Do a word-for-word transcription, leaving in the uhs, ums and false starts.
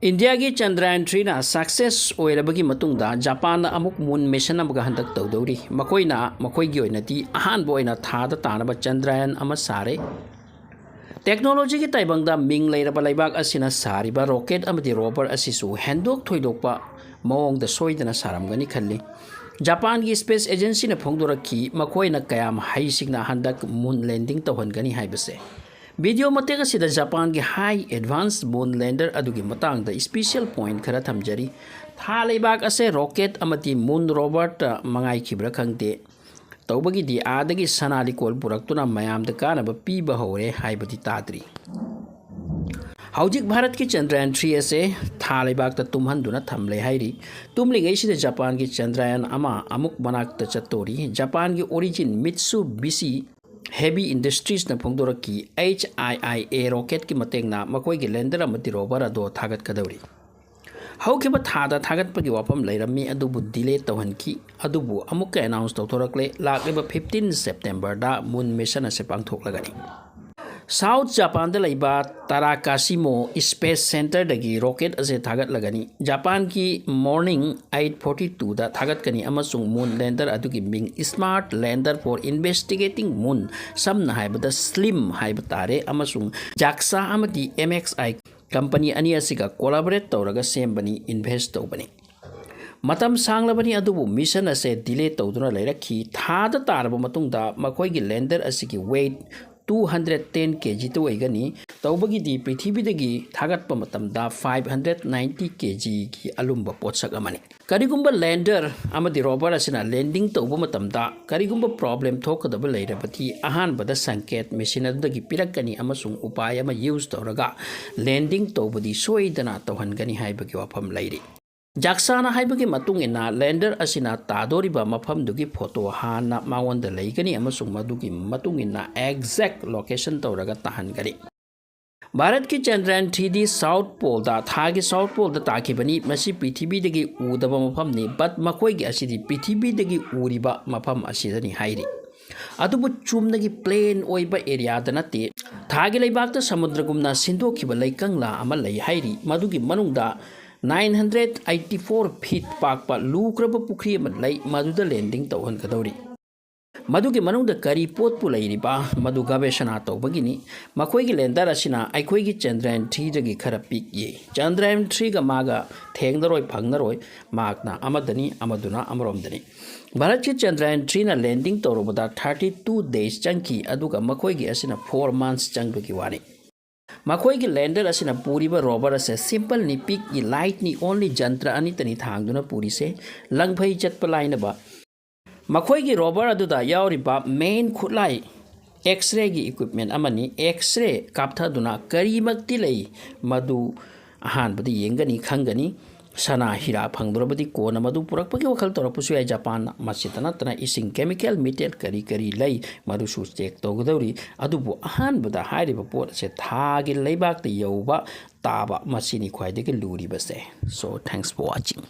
ꯏꯟꯗꯤꯌꯥꯒꯤ ꯆꯟꯗ꯭ꯔꯌꯥꯟ ꯊ꯭ꯔꯤꯅ ꯁꯛꯁꯦꯁ ꯑꯣꯏꯔꯕꯒꯤ ꯃꯇꯨꯡꯗ ꯖꯄꯥꯟꯅ ꯑꯃꯨꯛ ꯃꯨꯟ ꯃꯤꯁꯟ ꯑꯃꯒ ꯍꯟꯗꯛ ꯇꯧꯗꯧꯔꯤ꯫ ꯃꯈꯣꯏꯅ ꯃꯈꯣꯏꯒꯤ ꯑꯣꯏꯅꯗꯤ ꯑꯍꯥꯟꯕ ꯑꯣꯏꯅ ꯊꯥꯗ ꯇꯥꯅꯕ ꯆꯟꯗ꯭ꯔꯌꯥꯟ ꯑꯃ ꯁꯥꯔꯦ꯫ ꯇꯦꯛꯅꯣꯂꯣꯖꯤꯒꯤ ꯇꯥꯏꯕꯪꯗ ꯃꯤꯡ ꯂꯩꯔꯕ ꯂꯩꯕꯥꯛ ꯑꯁꯤꯅ ꯁꯥꯔꯤꯕ ꯔꯣꯀꯦꯠ ꯑꯃꯗꯤ ꯔꯣꯕꯔ ꯑꯁꯤꯁꯨ ꯍꯦꯟꯗꯣꯛ ꯊꯣꯏꯗꯣꯛꯄ ꯃꯑꯣꯡꯗ ꯁꯣꯏꯗꯅ ꯁꯥꯔꯝꯒꯅꯤ ꯈꯜꯂꯤ꯫ ꯖꯄꯥꯟꯒꯤ ꯁ꯭ꯄꯦꯁ ꯑꯦꯖꯦꯟꯁꯤꯅ ꯐꯣꯡꯗꯣꯔꯛꯈꯤ, ꯃꯈꯣꯏꯅ ꯀꯌꯥꯝ ꯍꯩꯁꯤꯡꯅ ꯍꯟꯗꯛ ꯃꯨꯟ ꯂꯦꯟꯗꯤꯡ ꯇꯧꯍꯟꯒꯅꯤ ꯍꯥꯏꯕꯁꯦ꯫ ꯚꯤꯗꯤꯑꯣ ꯃꯇꯦꯛ ꯑꯁꯤꯗ ꯖꯄꯥꯟꯒꯤ ꯍꯥꯏ ꯑꯦꯗꯚꯥꯟꯁ ꯃꯨꯟ ꯂꯦꯟꯗꯔ ꯑꯗꯨꯒꯤ ꯃꯇꯥꯡꯗ ꯏꯁꯄꯤꯁꯤꯌꯦꯜ ꯄꯣꯏꯟꯠ ꯈꯔ ꯊꯝꯖꯔꯤ꯫ ꯊꯥ ꯂꯩꯕꯥꯛ ꯑꯁꯦ ꯔꯣꯀꯦꯠ ꯑꯃꯗꯤ ꯃꯨꯟ ꯔꯣꯕꯔꯇ ꯃꯉꯥꯏꯈꯤꯕ꯭ꯔꯥ ꯈꯪꯗꯦ꯫ ꯇꯧꯕꯒꯤꯗꯤ ꯑꯥꯗꯒꯤ ꯁꯅꯥ ꯂꯤꯀꯣꯜ ꯄꯨꯔꯛꯇꯨꯅ ꯃꯌꯥꯝꯗ ꯀꯥꯟꯅꯕ ꯄꯤꯕ ꯍꯧꯔꯦ ꯍꯥꯏꯕꯗꯤ ꯇꯥꯗ꯭ꯔꯤ꯫ ꯍꯧꯖꯤꯛ ꯚꯥꯔꯠꯀꯤ ꯆꯟꯗ꯭ꯔꯌꯥꯟ ꯊ꯭ꯔꯤ ꯑꯁꯦ ꯊꯥ ꯂꯩꯕꯥꯛꯇ ꯇꯨꯝꯍꯟꯗꯨꯅ ꯊꯝꯂꯦ ꯍꯥꯏꯔꯤ꯫ ꯇꯨꯝꯂꯤꯉꯩꯁꯤꯗ ꯖꯄꯥꯟꯒꯤ ꯆꯟꯗ꯭ꯔꯌꯥꯟ ꯑꯃ ꯑꯃꯨꯛ ꯃꯅꯥꯛꯇ ꯆꯠꯇꯣꯔꯤ꯫ ꯖꯄꯥꯟꯒꯤ origin ꯃꯤꯠꯁꯨ ꯕꯤꯁꯤ heavy ꯏꯟꯗꯁꯇ꯭ꯔꯤꯁꯅ ꯐꯣꯡꯗꯣꯔꯛꯈꯤ, H I I A ꯔꯣꯀꯦꯠꯀꯤ ꯃꯇꯦꯡꯅ ꯃꯈꯣꯏꯒꯤ ꯂꯦꯟꯗꯔ ꯑꯃꯗꯤ ꯔꯣꯕꯔ ꯑꯗꯣ ꯊꯥꯒꯠꯀꯗꯧꯔꯤ꯫ ꯍꯧꯈꯤꯕ ꯊꯥꯗ ꯊꯥꯒꯠꯄꯒꯤ ꯋꯥꯐꯝ ꯂꯩꯔꯝꯃꯤ, ꯑꯗꯨꯕꯨ ꯗꯤꯂꯦ ꯇꯧꯍꯟꯈꯤ꯫ ꯑꯗꯨꯕꯨ ꯑꯃꯨꯛꯀ ꯑꯦꯅꯥꯎꯟꯁ ꯇꯧꯊꯣꯔꯛꯂꯦ, ꯂꯥꯛꯂꯤꯕ ꯐꯤꯐꯇꯤꯟ ꯁꯦꯞꯇꯦꯝꯕꯔꯗ ꯃꯨꯟ ꯃꯤꯁꯟ ꯑꯁꯤ ꯄꯥꯡꯊꯣꯛꯂꯒꯅꯤ꯫ ꯁꯥꯎꯠ ꯖꯄꯥꯟꯗ ꯂꯩꯕ ꯇꯥꯔꯥꯀꯥꯁꯤꯃꯣ ꯁ꯭ꯄꯦꯁ ꯁꯦꯟꯇꯔꯗꯒꯤ ꯔꯣꯀꯦꯠ ꯑꯁꯤ ꯊꯥꯒꯠꯂꯒꯅꯤ꯫ ꯖꯄꯥꯟꯒꯤ ꯃꯣꯔꯅꯤꯡ ꯑꯩꯠ ꯐꯣꯔꯇꯤ ꯇꯨꯗ ꯊꯥꯒꯠꯀꯅꯤ ꯑꯃꯁꯨꯡ ꯃꯨꯟ ꯂꯦꯟꯗꯔ ꯑꯗꯨꯒꯤ ꯃꯤꯡ Smart Lander for Investigating Moon, ꯁꯝꯅ ꯍꯥꯏꯕꯗ ꯁ꯭ꯂꯤꯝ ꯍꯥꯏꯕ ꯇꯥꯔꯦ, ꯑꯃꯁꯨꯡ ꯖꯥꯛꯁꯥ ꯑꯃꯗꯤ ꯑꯦꯝ ꯑꯦꯛꯁ ꯑꯥꯏ ꯀꯝꯄꯅꯤ ꯑꯅꯤ ꯑꯁꯤꯒ ꯀꯣꯂꯥꯕꯣꯔꯦꯠ ꯇꯧꯔꯒ ꯁꯦꯝꯕꯅꯤ, ꯏꯟꯚꯦꯁ ꯇꯧꯕꯅꯤ꯫ ꯃꯇꯝ ꯁꯥꯡꯂꯕꯅꯤ, ꯑꯗꯨꯕꯨ ꯃꯤꯁꯟ ꯑꯁꯦ ꯗꯤꯂꯦ ꯇꯧꯗꯨꯅ ꯂꯩꯔꯛꯈꯤ꯫ ꯊꯥꯗ ꯇꯥꯔꯕ ꯃꯇꯨꯡꯗ ꯃꯈꯣꯏꯒꯤ ꯂꯦꯟꯗꯔ ꯑꯁꯤꯒꯤ ꯋꯦꯠ ꯇꯨ ꯍꯟꯗ꯭ꯔꯦꯠ ꯇꯦꯟ ꯀꯦ ꯖꯤꯇ ꯑꯣꯏꯒꯅꯤ꯫ ꯇꯧꯕꯒꯤꯗꯤ ꯄ꯭ꯔꯤꯊꯤꯕꯤꯗꯒꯤ ꯊꯥꯒꯠꯄ ꯃꯇꯝꯗ ꯐꯥꯏꯚ ꯍꯟꯗ꯭ꯔꯦꯠ ꯅꯥꯏꯟꯇꯤ ꯀꯦ ꯖꯤꯒꯤ ꯑꯂꯨꯝꯕ ꯄꯣꯠꯁꯛ ꯑꯃꯅꯤ꯫ ꯀꯔꯤꯒꯨꯝꯕ ꯂꯦꯟꯗꯔ ꯑꯃꯗꯤ ꯔꯣꯕꯔ ꯑꯁꯤꯅ ꯂꯦꯟꯗꯤꯡ ꯇꯧꯕ ꯃꯇꯝꯗ ꯀꯔꯤꯒꯨꯝꯕ ꯄ꯭ꯔꯣꯕ꯭ꯂꯦꯝ ꯊꯣꯛꯀꯗꯕ ꯂꯩꯔꯕꯗꯤ, ꯑꯍꯥꯟꯕꯗ ꯁꯪꯀꯦꯠ ꯃꯦꯁꯤꯟ ꯑꯗꯨꯗꯒꯤ ꯄꯤꯔꯛꯀꯅꯤ ꯑꯃꯁꯨꯡ ꯎꯄꯥꯏ ꯑꯃ ꯌꯨꯁ ꯇꯧꯔꯒ ꯂꯦꯟꯗꯤꯡ ꯇꯧꯕꯗꯤ ꯁꯣꯏꯗꯅ ꯇꯧꯍꯟꯒꯅꯤ ꯍꯥꯏꯕꯒꯤ ꯋꯥꯐꯝ ꯂꯩꯔꯤ꯫ ꯖꯥꯛꯁꯥꯅ ꯍꯥꯏꯕꯒꯤ ꯃꯇꯨꯡ ꯏꯟꯅ, ꯂꯦꯟꯗꯔ ꯑꯁꯤꯅ ꯇꯥꯗꯣꯔꯤꯕ ꯃꯐꯝꯗꯨꯒꯤ ꯐꯣꯇꯣ ꯍꯥꯟꯅ ꯃꯉꯣꯟꯗ ꯂꯩꯒꯅꯤ ꯑꯃꯁꯨꯡ ꯃꯗꯨꯒꯤ ꯃꯇꯨꯡ ꯏꯟꯅ ꯑꯦꯛꯖꯦꯛ ꯂꯣꯀꯦꯁꯟ ꯇꯧꯔꯒ ꯇꯥꯍꯟꯒꯅꯤ꯫ ꯚꯥꯔꯠꯀꯤ ꯆꯟꯗ꯭ꯔꯌꯥꯟ ꯊ꯭ꯔꯤꯗꯤ ꯁꯥꯎꯠ ꯄꯣꯜꯗ, ꯊꯥꯒꯤ ꯁꯥꯎꯠ ꯄꯣꯜꯗ ꯇꯥꯈꯤꯕꯅꯤ꯫ ꯃꯁꯤ ꯄ꯭ꯔꯤꯊꯤꯕꯤꯗꯒꯤ ꯎꯗꯕ ꯃꯐꯝꯅꯤ, but ꯃꯈꯣꯏꯒꯤ ꯑꯁꯤꯗꯤ ꯄ꯭ꯔꯤꯊꯤꯕꯤꯗꯒꯤ ꯎꯔꯤꯕ ꯃꯐꯝ ꯑꯁꯤꯗꯅꯤ ꯍꯥꯏꯔꯤ꯫ ꯑꯗꯨꯕꯨ ꯆꯨꯝꯅꯒꯤ ꯄ꯭ꯂꯦꯟ ꯑꯣꯏꯕ ꯑꯦꯔꯤꯌꯥꯗ ꯅꯠꯇꯦ꯫ ꯊꯥꯒꯤ ꯂꯩꯕꯥꯛꯇ ꯁꯃꯨꯗ꯭ꯔꯒꯨꯝꯅ ꯁꯤꯟꯗꯣꯛꯈꯤꯕ ꯂꯩꯀꯪꯂꯥ ꯑꯃ ꯂꯩ ꯍꯥꯏꯔꯤ꯫ ꯃꯗꯨꯒꯤ ꯃꯅꯨꯡꯗ nine hundred eighty four feet ꯄꯥꯛꯄ ꯂꯨꯈ꯭ꯔꯕ ꯄꯨꯈ꯭ꯔꯤ ꯑꯃ ꯂꯩ, ꯃꯗꯨꯗ ꯂꯦꯟꯗꯤꯡ ꯇꯧꯍꯟꯒꯗꯧꯔꯤ꯫ ꯃꯗꯨꯒꯤ ꯃꯅꯨꯡꯗ ꯀꯔꯤ ꯄꯣꯠꯄꯨ ꯂꯩꯔꯤꯕ, ꯃꯗꯨ ꯒꯕꯦꯁꯅꯥ ꯇꯧꯕꯒꯤꯅꯤ꯫ ꯃꯈꯣꯏꯒꯤ ꯂꯦꯟꯗꯔ ꯑꯁꯤꯅ ꯑꯩꯈꯣꯏꯒꯤ ꯆꯟꯗ꯭ꯔꯌꯥꯟ ꯊ꯭ꯔꯤꯗꯒꯤ ꯈꯔ ꯄꯤꯛꯏ꯫ ꯆꯟꯗ꯭ꯔꯌꯥꯟ ꯊ꯭ꯔꯤꯒ ꯃꯥꯒ ꯊꯦꯡꯅꯔꯣꯏ ꯐꯪꯅꯔꯣꯏ, ꯃꯍꯥꯛꯅ ꯑꯃꯗꯅꯤ, ꯑꯃꯗꯨꯅ ꯑꯃꯔꯣꯝꯗꯅꯤ꯫ ꯚꯥꯔꯠꯀꯤ Chandrayaan ꯊ꯭ꯔꯤꯅ landing ꯇꯧꯔꯨꯕꯗ thirty two days ꯆꯪꯈꯤ, ꯑꯗꯨꯒ ꯃꯈꯣꯏꯒꯤ ꯑꯁꯤꯅ four months ꯆꯪꯕꯒꯤ ꯋꯥꯅꯤ꯫ ꯃꯈꯣꯏꯒꯤ ꯂꯦꯟꯗꯔ ꯑꯁꯤꯅ ꯄꯨꯔꯤꯕ ꯔꯣꯕꯔ ꯑꯁꯦ ꯁꯤꯝꯄꯜꯅꯤ, ꯄꯤꯛꯏ, ꯂꯥꯏꯠꯅꯤ, ꯑꯣꯟꯂꯤ ꯖꯟꯇ꯭ꯔ ꯑꯅꯤꯇꯅꯤ ꯊꯥꯡꯗꯨꯅ ꯄꯨꯔꯤꯁꯦ, ꯂꯪꯐꯩ ꯆꯠꯄ ꯂꯥꯏꯅꯕ꯫ ꯃꯈꯣꯏꯒꯤ ꯔꯣꯕꯔ ꯑꯗꯨꯗ ꯌꯥꯎꯔꯤꯕ ꯃꯦꯟ ꯈꯨꯠꯂꯥꯏ ꯑꯦꯛꯁꯔꯦꯒꯤ ꯏꯀ꯭ꯋꯤꯞꯃꯦꯟ ꯑꯃꯅꯤ꯫ ꯑꯦꯛꯁꯔꯦ ꯀꯥꯞꯊꯗꯨꯅ ꯀꯔꯤꯃꯛꯇꯤ ꯂꯩ, ꯃꯗꯨ ꯑꯍꯥꯟꯕꯗ ꯌꯦꯡꯒꯅꯤ, ꯈꯪꯒꯅꯤ꯫ ꯁꯅꯥ ꯍꯤꯔꯥ ꯐꯪꯗ꯭ꯔꯕꯗꯤ ꯀꯣꯟꯅ ꯃꯗꯨ ꯄꯨꯔꯛꯄꯒꯤ ꯋꯥꯈꯜ ꯇꯧꯔꯛꯄꯁꯨ ꯌꯥꯏ ꯖꯄꯥꯟꯅ꯫ ꯃꯁꯤꯇ ꯅꯠꯇꯅ ꯏꯁꯤꯡ, ꯀꯦꯃꯤꯀꯦꯜ, ꯃꯤꯇꯦꯜ ꯀꯔꯤ ꯀꯔꯤ ꯂꯩ, ꯃꯗꯨꯁꯨ ꯆꯦꯛ ꯇꯧꯒꯗꯧꯔꯤ꯫ ꯑꯗꯨꯕꯨ ꯑꯍꯥꯟꯕꯗ ꯍꯥꯏꯔꯤꯕ ꯄꯣꯠ ꯑꯁꯦ ꯊꯥꯒꯤ ꯂꯩꯕꯥꯛꯇ ꯌꯧꯕ ꯇꯥꯕ, ꯃꯁꯤꯅꯤ ꯈ꯭ꯋꯥꯏꯗꯒꯤ ꯂꯨꯔꯤꯕꯁꯦ꯫ So, thanks for watching.